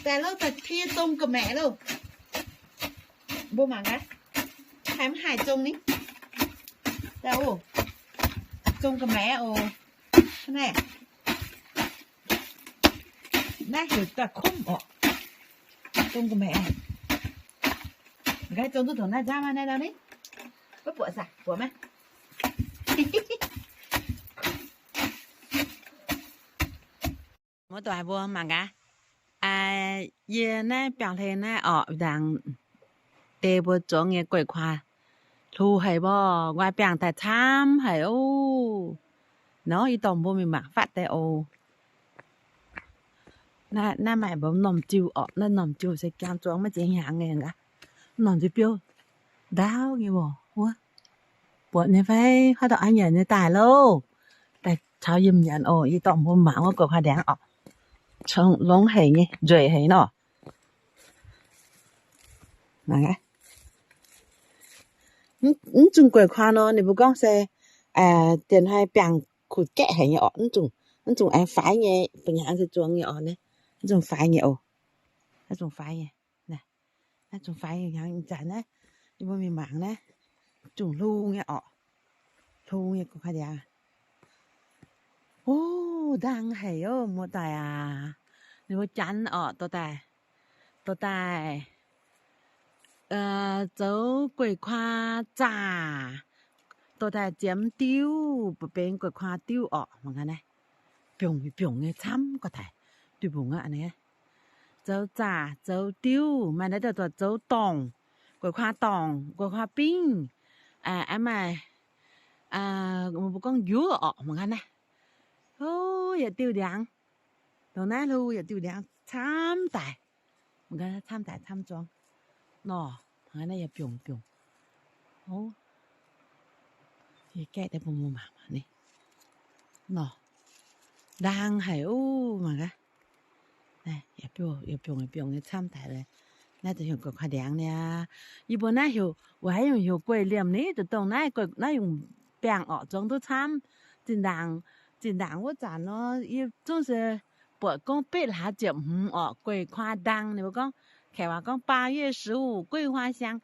Daaih lauh, daaih tie zong ga'maeqc loh. Mbuo mangc gaax, haih mv haih zong ni? Daaih oc, zong ga'maeqc oc. Naaiv, naaiv heuc daaih kumv oc. Zong ga'maeqc. Nqa'haav zong duqv dongh naaiv nzangv maah, naaiv ndau ni. Maiv buatc saah? Buatc maiv? Muoz-doic mbuo mangc gaax, yie naaiv biangh hlen naaiv orqc, ndaangc deix mbuo zuangx nyei gueiv kuaax hlu haic mborqc, nqoi biangh daaih camv haic oc. Nor, yie dorh mbuo mingh mangc fatv deix oc. Naaiv maaih mbuo m'normh jiu orqc, naaiv m'normh jiu se jangx zuangx maiv zeiz hnyangx nyei gaax. M'normh jiu biouv ndaauv nyei mborqc wuov. Buatc nyei fai? Haaix dauh a'nyanc nyei daaih loh. Daaih caux yie mingh nyanc oc. Yie dorh mbuo mangc wuov gueiv kuaax ndiangx orqc. Longx haic nyei, nzueic haic nor. Mv zungh gueiv kuaax nor, ninh mbuo gorngv se dienh hnoi biangh kuv gaeqv haic nyei orqc. Mv zungh, mv zungh aengx faix nyei, ba'hnyangx se zuangx nyei orqc. Mv zungh faix nyei oc. Mv zungh faix nyei. Naaiv zungh faix nyei, hnyangx ih zanc naaiv, yie mbuo mingh mangc naaiv, zungh hlo nyei orqc. Hlo nyei gueiv kuaax ndiangx. Ov, ndaang haic ov, muoz-doic aac. Ninh mbuo janx orqc, dorh daaih, dorh daaih zoux gueiv kuaax zaah, dorh daaih ziemx diuv, benx gueiv kuaax diuv orqc. Mangc gaax naaiv, biongc biongc nyei camv, gorngv taaix duih mbungc aqv. Zoux zaah, zoux diuv, maaih naaiv dorh zoux dorngc, gueiv kuaax dorngc, gueiv kuaax bingv, maaih, mbuo gorngv njuov orqc. Mangc gaax naaiv, o, yietc diuh ndiangx, dongh naaiv hlo yietc diuh ndiangx camv daic. Mangc gaax camv daic camv zuangx nor. Mangc gaax naaiv yaac biongc biongc. Yie gaeqv deix bun mbuo mangc ni. Nor, ndaang haic oc. Mangc gaax, yaac biongc biongc nyei camv daic. Naaiv deix heuc gueiv kuaax ndiangx niaa. Yie mbuo naaiv heuc, weic haaix nyungc heuc gueiv liemh ni? Dongh naaiv, naaiv nyungc biangh orqc, zuangx duqv camv. Zinh ndaangc, zinh ndaangc wuov zanc nor, yie zungv se buatc gorngv betv hlaax ziepc hmz orqc, gueiv kuaax ndaang. Ninh mbuo gorngv, kaeqv waac gorngv 八月十五桂花香.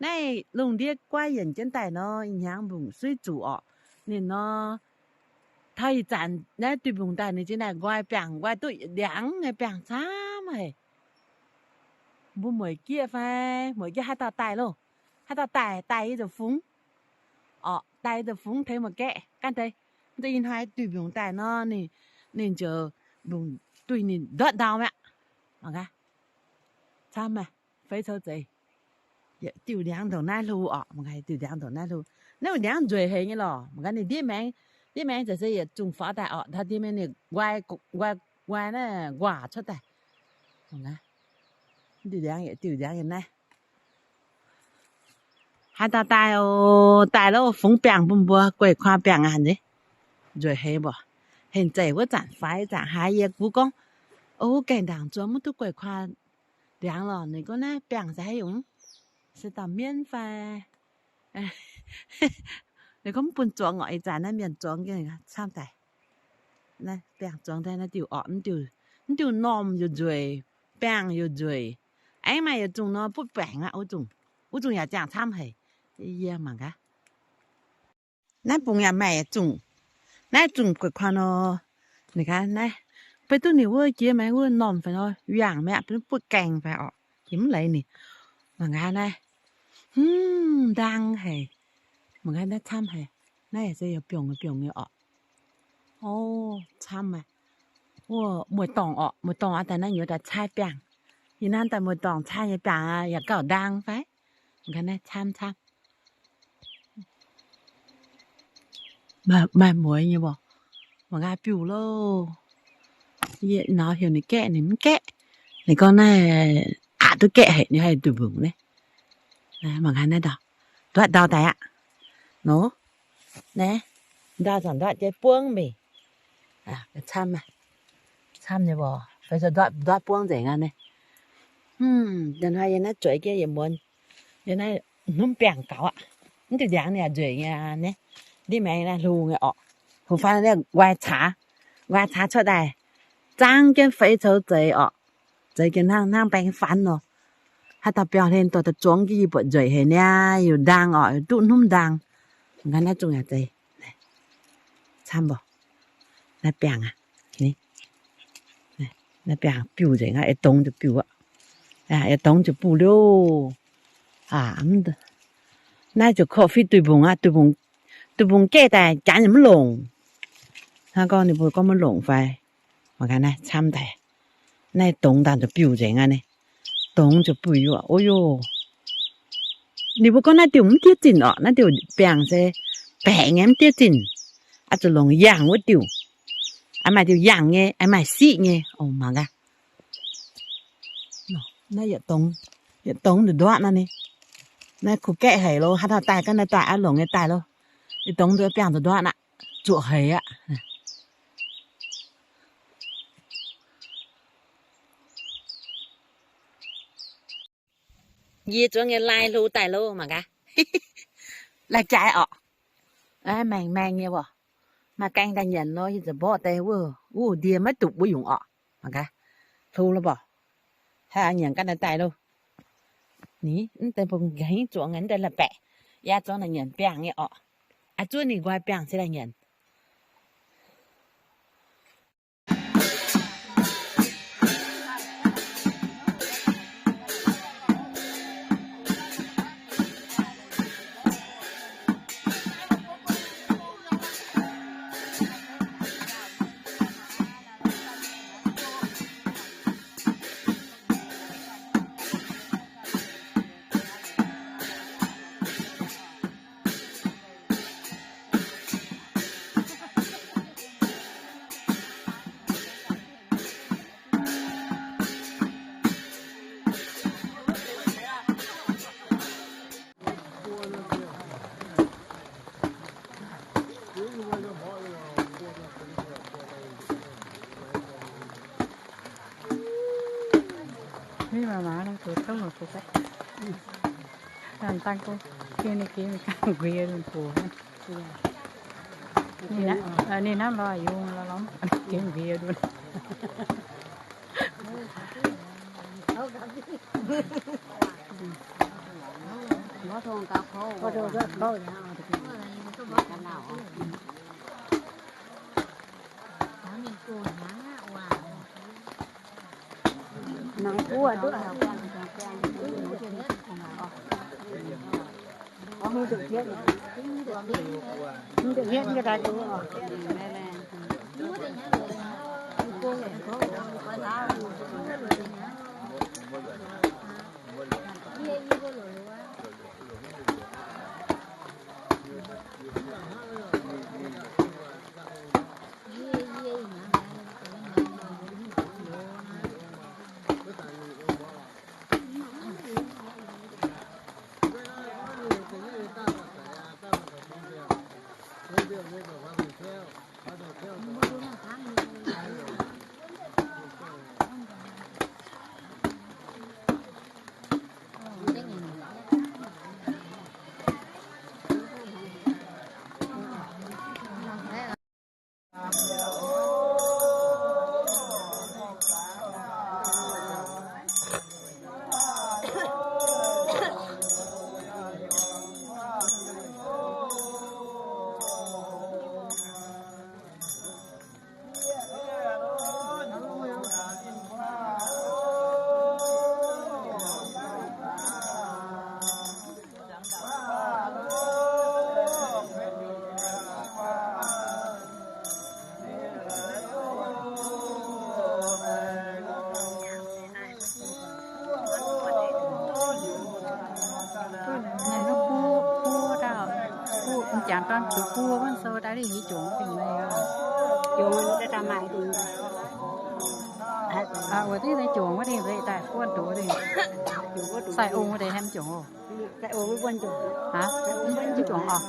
Naaiv lungh ndiev guaiv yienc jienv daaih nor, ih hnyangx mbungc suiv zuqc orqc. Ninh nor, taux ih zanc naaiv duih mbungc daaih ninh zingh daaih nqoi biangh, nqoi duqv ndiangx nyei biangh camv haic. Mbuo mueic jieqv fai? Mueic jieqv haaix dauh daaih loh? Haaix dauh daaih? Daaih yie zoux fungx orqc, daaih yie zoux fungx tengx meih gaeqv ganh deix. Mv zeiz ih hnoi duih mbungc daaih nor, ninh ziouc mbungc duih ninh ndortv ndau mi'aqv. Mangc gaax, camv maah, feix coux zeiz. Yietc diuh ndiangx ndongc naaiv hlo orqc. Mangc gaax, diuh ndiangx ndongc naaiv hlo. Naaiv wuov ndiangx nzueic haic nyei lorqc. Mangc gaax ninh ndiev maengx, ndiev maengx za'gengh yietc zungh faaux daaih orqc. Ndiev maengx ninh nqoi, nqoi, nqoi naaiv nquaah cuotv daaih. Mangc gaax, diuh ndiangx, yietc diuh ndiangx yiem naaiv. Haaix dauh daaih oc, daaih lov fungx biangh bun mbuo, gueiv kuaax biangh aqv nziex. Nzueic haic mbuo. Hengx zeic wuov zanc faix zanc haiz yie gu gorngv, o, gaengh ndaangc zuangx maiv duqv gueiv kuaax ndiangx lorqc. Ninh gorngv naaiv biangh se haaix nyungc? Se dauh mienv fai? Ninh gorngv mv bun zuangx orqc, ih zanc naaiv mienh zuangx jienv camv daaih. Naaiv biangh zuangx daaih naaiv diuh orqc, mv diuh normh yaac nzueic, biangh yaac nzueic. Aengx maaih yietc zungh nor butv baengc aqv, wuov zungh, wuov zungh yaac ziangh camv haic. Yie mangc gaax. Naaiv bung yaac maaih yietc zungh. Naaiv zungh gueiv kuaax nor, ninh gaax naaiv, beiv duqv ninh wuov jiex maengx wuov normh fai nor, yangh mi'aqv, butv gaengh fai orqc, jiex mv leiz ninh. Mangc gaax naaiv, hm, ndaang haic. Mangc gaax naaiv camv haic. Naaiv yaac se yaac biongc biongc nyei orqc. O, camv aqv. Wuov mueiz-dorngh orqc, mueiz-dorngh aqv, daaih naaiv nyouz daaih caaiv biangh. Yie naaiv daaih mueiz-dorngh caaiv nyei biangh yaac gauh ndaang fai? Mangc gaax naaiv camv camv. Maaih, maaih mueiz nyei mbuo. Mangc gaax biuv loh. Yie nor heuc ninh gaeqv, ninh mv gaeqv. Ninh gorngv naaiv aqc duqv gaeqv haic, ninh haih duih mbungc naaiv. Mangc gaax naaiv ndau. Nduov ndau daaih aqv. Nor, naaiv ndau zanc nduov jiex buangv mingh. Camv, camv nyei mbuo. Feix zoux nduov, nduov buangv nzengc aqv naaiv. Hm, da'hnoi yie naaiv zueiz jienv yietc muonz. Yie naaiv hnumv biangh gaux aqv. Mv diuh ndiangx ninh yaac nzueic nyei naaiv. Ndiev maengx naaiv hlo nyei orqc. Hlo fai naaiv nqoi caax, nqoi caax cuotv daaih, zaangv jienv feix coux zeiz orqc. Zeiz jienv hnangv, hnangv baeng fan nor. Haaix dauh biauv hlen dorh daaih zuangx jienv yie buatc nzueic haic niaa, yietc ndaang orqc, duqv hnomv ndaang. Mangc gaax naaiv zungh yaac zeiz. Camv mborqc. Naaiv biangh aqv. Naaiv biangh biuh nzengc aqv, ei dongz ziouc biuh aqv. Ei dongz ziouc biuh liouh. Naaiv ziouc korv-fiqv duih mbungx aqv, duih mbungx, duih mbungx gaeqv daaih janx yaac mv longc. Hnangv gorngv ninh mbuo gorngv maiv longc fai. Mangc gaax naaiv camv daaih. Naaiv dongz dangh ziouc biuh nzengc aqv naaiv. Dongz ziouc biuh yuoqc, o yoh. Ninh mbuo gorngv naaiv diuh mv diev zinh orqc, naaiv diuh biangh se baeqc nyei mv diev zinh. Aa, zuqc longc yangh wuov diuh. Aa, maaih diuh yangh nyei, aa, maaih siqv nyei. O, mangc gaax. Naaiv yietc dongz, yietc dongz nduqc nduqv nor ni. Naaiv kuh gaeqv haic lo, haaix dauh daaih ganh naaiv daaih aqv, longc nyei daaih lo. Yietc dongz nduqc biangh nduqc nduqv aqv. Zuoqc haic aqv. Yie zuangx nyei lai hlo daaih lo mangc gaax. Lai jaaix orqc. Maengx maengx nyei woc. Maaih gaeng daaih nyanc nor, yie ziouc mborqv deix wuov, wuov ndie maiv dupc wuov nyungc orqc. Mangc gaax. Hlo lo mborqc. Hnangv nyanc ganh daaih daaih lo. Ni, mv deix bung ga'hingv zuangx nyei, mv deix la'baeqc. Yie zuangx naaic nyanc biangh nyei orqc. Aa, zuov ninh nqoi biangh se daaih nyanc. Mv baac mangc gaax, dangh gengh ninh gengh mingh gangh nquie ninh gox. Ninh hnamv lorz yungz lorz lorz gengh nquie ndutv. Jangx dorn zuqc buo wuov sou daaih lih hnyouv jomc dingc meih oc. Jomc daaih daaih maaih dingc. Wuov deix jomc wuov deix daaih buonv doz deix. Sai ong wuov deix hemv jomc oc. Sai ong wuov buonv jomc. Mv jomc oc.